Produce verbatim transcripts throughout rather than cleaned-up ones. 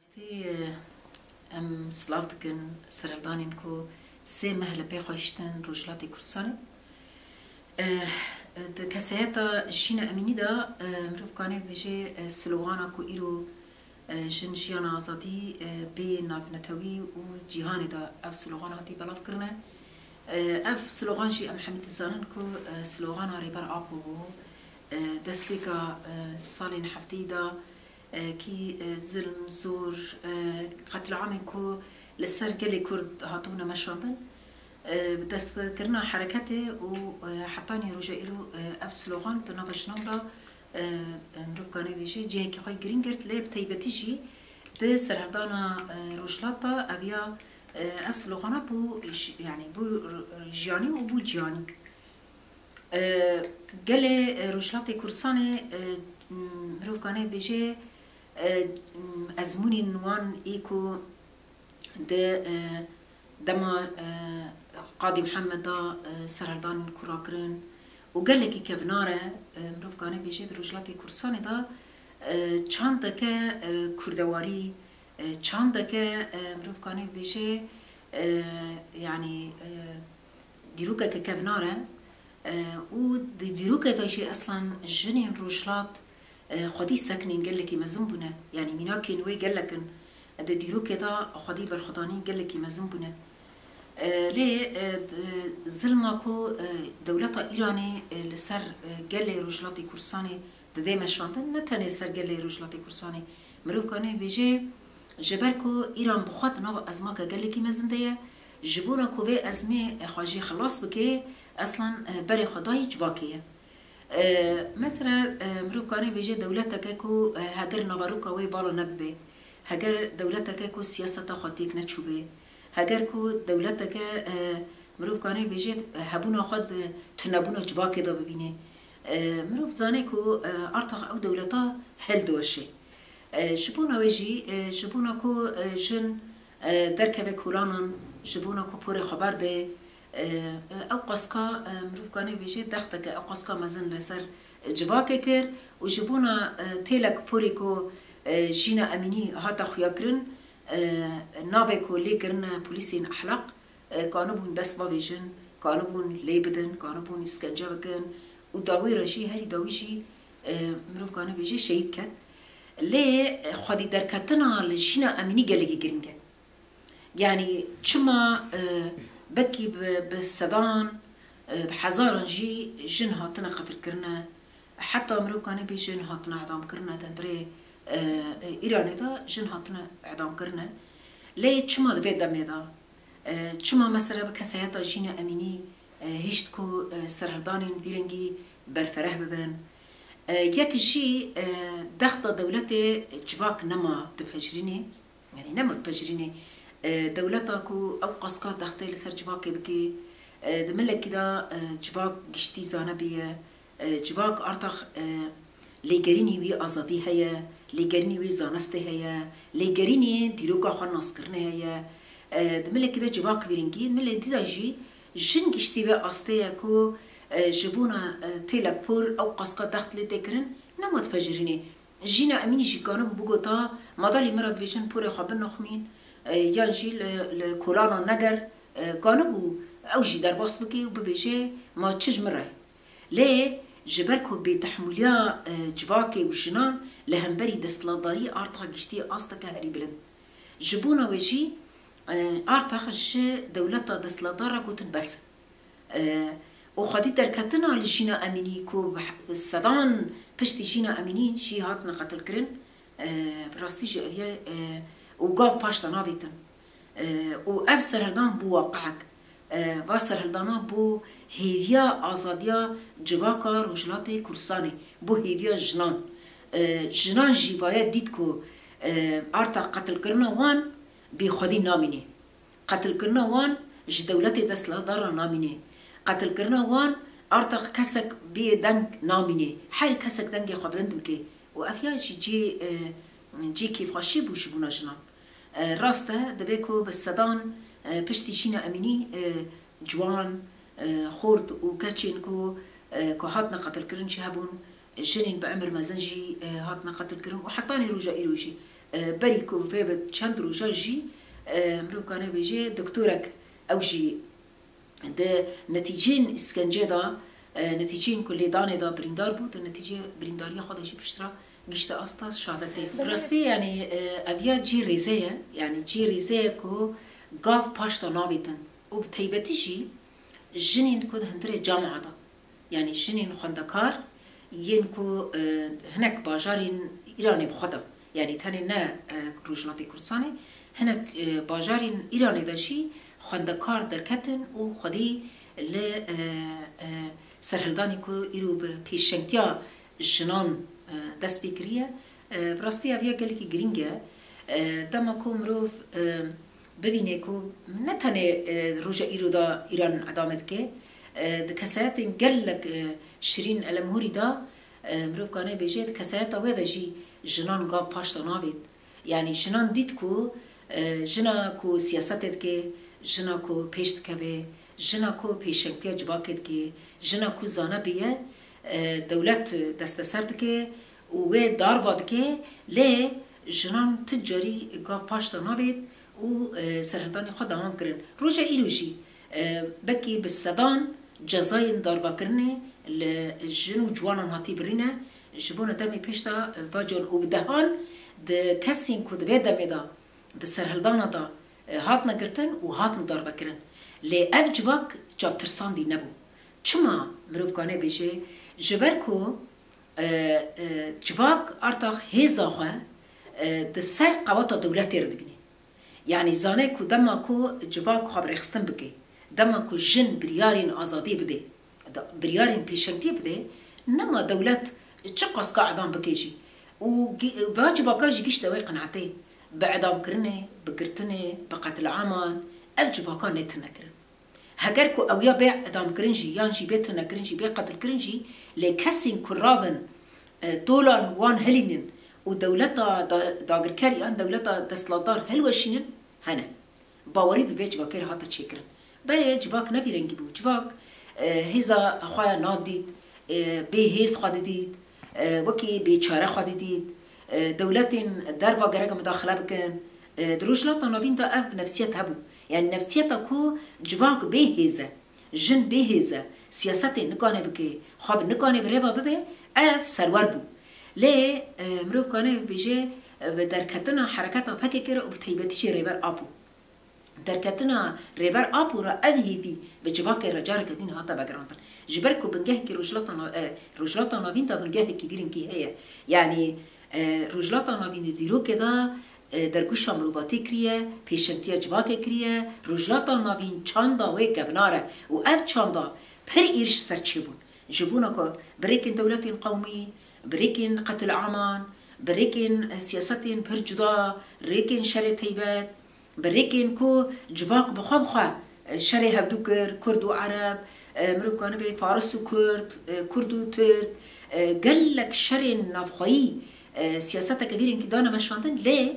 Rastî, em silav dikin serhildanên ku sê meh li pê xwe hiştin Rojhilatê Kurdistanê. Eh, di kesayeta Jîna Emînî de, eh, mirov kane bêje, eh, slogana ku îro, eh, jin, jiyana, azadî, eh, bê navnetewî û cîhanê de ev slogan hatî belav kirine. Eh, ev slogan jî em hemî dizanin ku, eh, slogana Rêber Apo bû. Eh, destpêka, eh, salên hefteyî de, e, kî, e, zilm, zor, e, qetlîamên ku li ser gelê Kurd hatibûne meşandin, e, bi destpêkirina hereketê û, e, hetanî roja îro, e, ev slogan di nava jinan de, e, e, mirov kane bêje cihekî xwe girîng girt, lê bi taybetî jî di serhildana, e, Rojhilat de ev ya, e, ev slogana bû, j-, yanî bû r-, r-, jiyanî û bû ciyanî. E, gelê, e, Rojhilatê Kurdistanê, e, m, mirov kane bêje, e, m, ezmûnên wan ê ku di, e, dema, e, Qadî Mihemed de, e, serhildanên ku rakirin û gelekî kevnar e, e, mirov kane bêje di Rojhilatê Kurdistanê de, e, çandeke, e, kurdewarî, e, çandeke, e, mirov kane bêje, e, yanî, e, dîrokeke kevnar e, e, û di dîrokê de jî eslan jinên Rojhilat, e, xwedî seknên gelekî mezin bûne. Yanî mînakên wê gelek in. Di dîrokê de xwedî berxwedanî gelekî mezin bûne. E, lê, e, d-, zilma ku, e, dewleta Îranê, e, li ser, e, gelê Rojhilatê Kurdistanê dide meşandin, ne tenê ser gelê Rojhilatê Kurdistanê. Mirov kane bêje, ji ber ku Îran bi xwe di nava ezmaka gelekî mezin de ye, ji bona ku vê ezmê xwe jê xilas bike, eslan, e, berê xwe dayî civakê ye. E, mesela, e, mirov kane bêje dewleteke ku, e, heger naveroka wê vala nebibe, heger dewleteke ku siyaseta xwe têk neçûbe, heger ku dewleteke, e, mirov kane bêje, e, hebûna xwe di tunebûna civakê de bibîne, e, mirov dizane ku, e, artax ew dewleta hildiweşe. E, ji bona wê jî, e, ji bona ku, e, jin, e, derkeve kolanan, ji bona ku porê xwe berde, e, e, ew qaska, e, mirov kane bêje dexteke ew qaska mezin li ser civakê kir û ji bona, e, têlek porê ku, e, Jîna Emînî hate xuyakirin, e, navê ku lê kirine polîsên ehlaq, e, kanibûn dest bavêjin, kanibûn lê bidin, kanibûn îskence bikin û dawî re jî, herî dawî jî, e, mirov kane bêje şehîd ket. Lê, e, xwedî derketina li Jîna Emînî gelekî girîng e. Yanî çima, e, belkî bi, bi sedan, e, bi hezaran jî jin hatine qetilkirine, heta mirov kane bê jin hatine edamkirine, di hundirê, e, e, Îranê de jin hatine edamkirine. Lê çima di vê demê de, e, çima mesela bi kesayeta Jîna Emînî, e, hişt ku, e, serhildanên vî rengî berfereh bibin? E, yek jî, e, dexta dewletê civak nema dipejirînê, yanî nema dipejirînê, e, dewleta ku ew qaska dextê li ser civakê bike, e, di milekî de, e, civak giştî zane bûye, e, civak artax, e, lêgerînî wî azadî heye, lêgerînî wî zanistê heye, lêgerînî dîroka xwe naskirinê heye. E, di milekî de civak vîringî, milê dî de jî jin giştî vê astê ye ku, e, ji bona, e, têlek por ew qaska dext lê tê kirin, nema dipejirînê. Jîna Emînî jî kanibû bigota, madalî min re dibêjin porê xwe binoxmîn, e, yan jî li, li kolana neger, e, kanibû ew jî derbas bike û bibêje, ma çi ji min re? Lê ji ber ku bêtehmûliya, e, civakê û jinan li hemberî desthilatdarî artax giştiye asteke herî bilind. Ji bona wê jî, e, artax ji dewleta desthilatdar re gotin bes e. E, û xwedî derketina li Jîna Emînî ku bi he-, bi sedan piştî Jîna Emînî jî hatine qetilkirin, e, bi rastî jî ev ye, e, û gav paş de navêtin. E, û ev serhildan bû waqihek. E, va serhildana bû hêviya azadiya civaka Rojhilatê Kurdistanê, bû hêviya jinan. E, jinan jî vaye dît ku, e, arta qetilkirina wan bêxwedî namîne. Qetilkirina wan ji dewletê desthilatdar re namîne. Qetilkirina wan artax kesek bê deng namîne. Her kesek dengê xwe bilind bike. Û ev ya jî cê, e, cê kêfxweşî bû ji bona jinan. E, rast e, divê ku bi sedan, e, piştî Jîna Emînî, e, ciwan, e, xort û keçên ku, e, ku hatine qetilkirin jî hebûn, jinên bi emir mezin jî, e, hatine qetilkirin û hetanî roja îro jî. E, berî ku vê bi çend roja jî, e, mirov kane bêje doktorek ew jî di netîceyên îskencê de, e, netîceyên ku lêdanê de birîndar bû, di netîcê birîndariya xwe de jî piştre gişte asta şehadetê. Bi rastî, yanî, e, ev ya cî rêze ye, yanî cî rêze ye ku gav paş de navêtin û bi taybetî jî jinên ku di hundirê camia de, yanî jinên xwendekar yên ku, e, hinek bajarên Îranê bi xwe de, yanî tenê ne, e, Rojhilatê Kurdistanê, hinek, e, bajarên Îranê de jî xwendekar derketin û xwedî li, e, e, serhildanê ku îro bi pêşengtiya jinan, e, dest pê kiriye. E, bi rastî ev ya gelekî girîng e. E, dema ku mirov, e, bibîne ku ne tenê, e, roja îro de Îran edame dike, e, di kesayetên gelek, e, şirîn elemhûrî de, e, mirov kane bêje, di kesayeta wê de jî jinan gav paş de navêt. Yanî jinan dît ku, e, jina ku siyasetê dike, jina ku pêş dikeve, jina ku pêşengtiya civakê dike, jina ku zane bûye, e, dewlet desteser dike û wê darva dike, lê jinan tu carî gav paş de navêt û, e, serhildanê xwe dewam kirin. Roja îro jî, e, belkî bi sedan cezayên darvekirinê li jin û ciwanan hatî birîne, ji bona demê pêş de, e, va can û bi dehan di kesên ku di vê demê de di serhildana de, e, hatine girtin û hatine darvekirin. Lê ev civak çavtirsandî nebû. Çima mirov kane bêje? Ji ber ku, e, e, civak artax hêza xwe, e, di ser qeweta dewletê re dibîne. Yanî zane ku dema ku civak xwe bi rêxistin bike, dema ku jin biryarên azadiyê bide, da-, biryarên pêşengtiyê bide, nema dewlet çiqas ka edam bike jî û gi-, va civaka jî gişte wê qinetê, bi edamkirinê, bi girtinê, bi qetilaman, ev civaka nê tune kirin. Heger ku ew ya bê edamkirin jî, yan jî bê tunekirin jî, bê qetilkirin jî, lê kesên ku rabin, e, tolan wan hilînin û dewleta da-, dagirker yan dewleta desthilatdar hilweşînin, hene. Bawerî bi vê civakê re hate çêkirin. Berê civak ne vî rengî bû. Civak, e, hêza xwe nadît, e, bê hêz xwe didît, e, wekî bêçare xwe didît, e, dewletên derva gerek midaxile bikin. E, di Rojhilata Navîn de ev nefsiyet hebû. Yanî nefsiyeta ku civak bê hêz e, jin bê hêz e, siyasetê nikane bike, xwe bi nikane bi rêva bibe, ev serwer bû. Lê, e, mirov kane bibêje, e, bi derketina hereketa P K K re û bi taybetî jî Rêber Apo. Derketina Rêber Apo re ev hêvî bi civakê re careke din hate vegerandin. Ji ber ku bingehekî Rojhilata Na-, e, Rojhilata Navîn de bingehekî vî rengî heye. Yanî, e, Rojhilata Navîn di dîrokê de, e, dergûşa mirovatî kiriye, pêşengtiya civakê kiriye. Rojhilata Navîn çanda wê kevnar e û ev çanda pir êrîş ser çêbûn. Ji bona ku bi rêkên dewletên qewmî, bi rêkên qetilaman, bi rêkên, e, siyasetên pir cuda, rêkên şerê teybet, bi rêkên ku civak bi xwe bi xwe, e, şerê hevdû kir, Kurd û Ereb, e, mirov kanibe Faris û Kurd, e, Kurd û Tirk, e, gelek şerên navxweyî, e, siyaseteke vî rengî dane meşandin, lê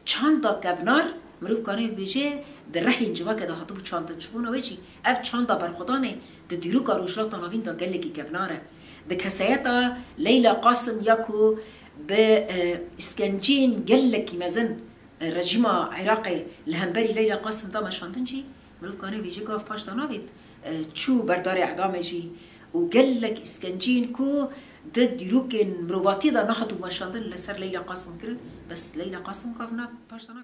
çanda kevnar, mirov kanibe bêje, di rehên civakê de hatibû çandin. Ji bona wê jî ev çanda berxwedanê di dîroka Rojhilata Navîn de gelekî kevnar e. Di kesayeta Leyla Qasim ya ku bi, e, îskenceyên gelekî mezin, e, rejîma Iraqê li hemberî Leyla Qasim da meşandin jî, mirov kane bêje gav paş de navêt. E, çû berdarê edamê jî û gelek îskenceyên ku di dîrokên mirovatiyê de nehatibû meşandin li ser Leyla Qasim kirin, bes Leyla Qasim gav na-, paş de navêt.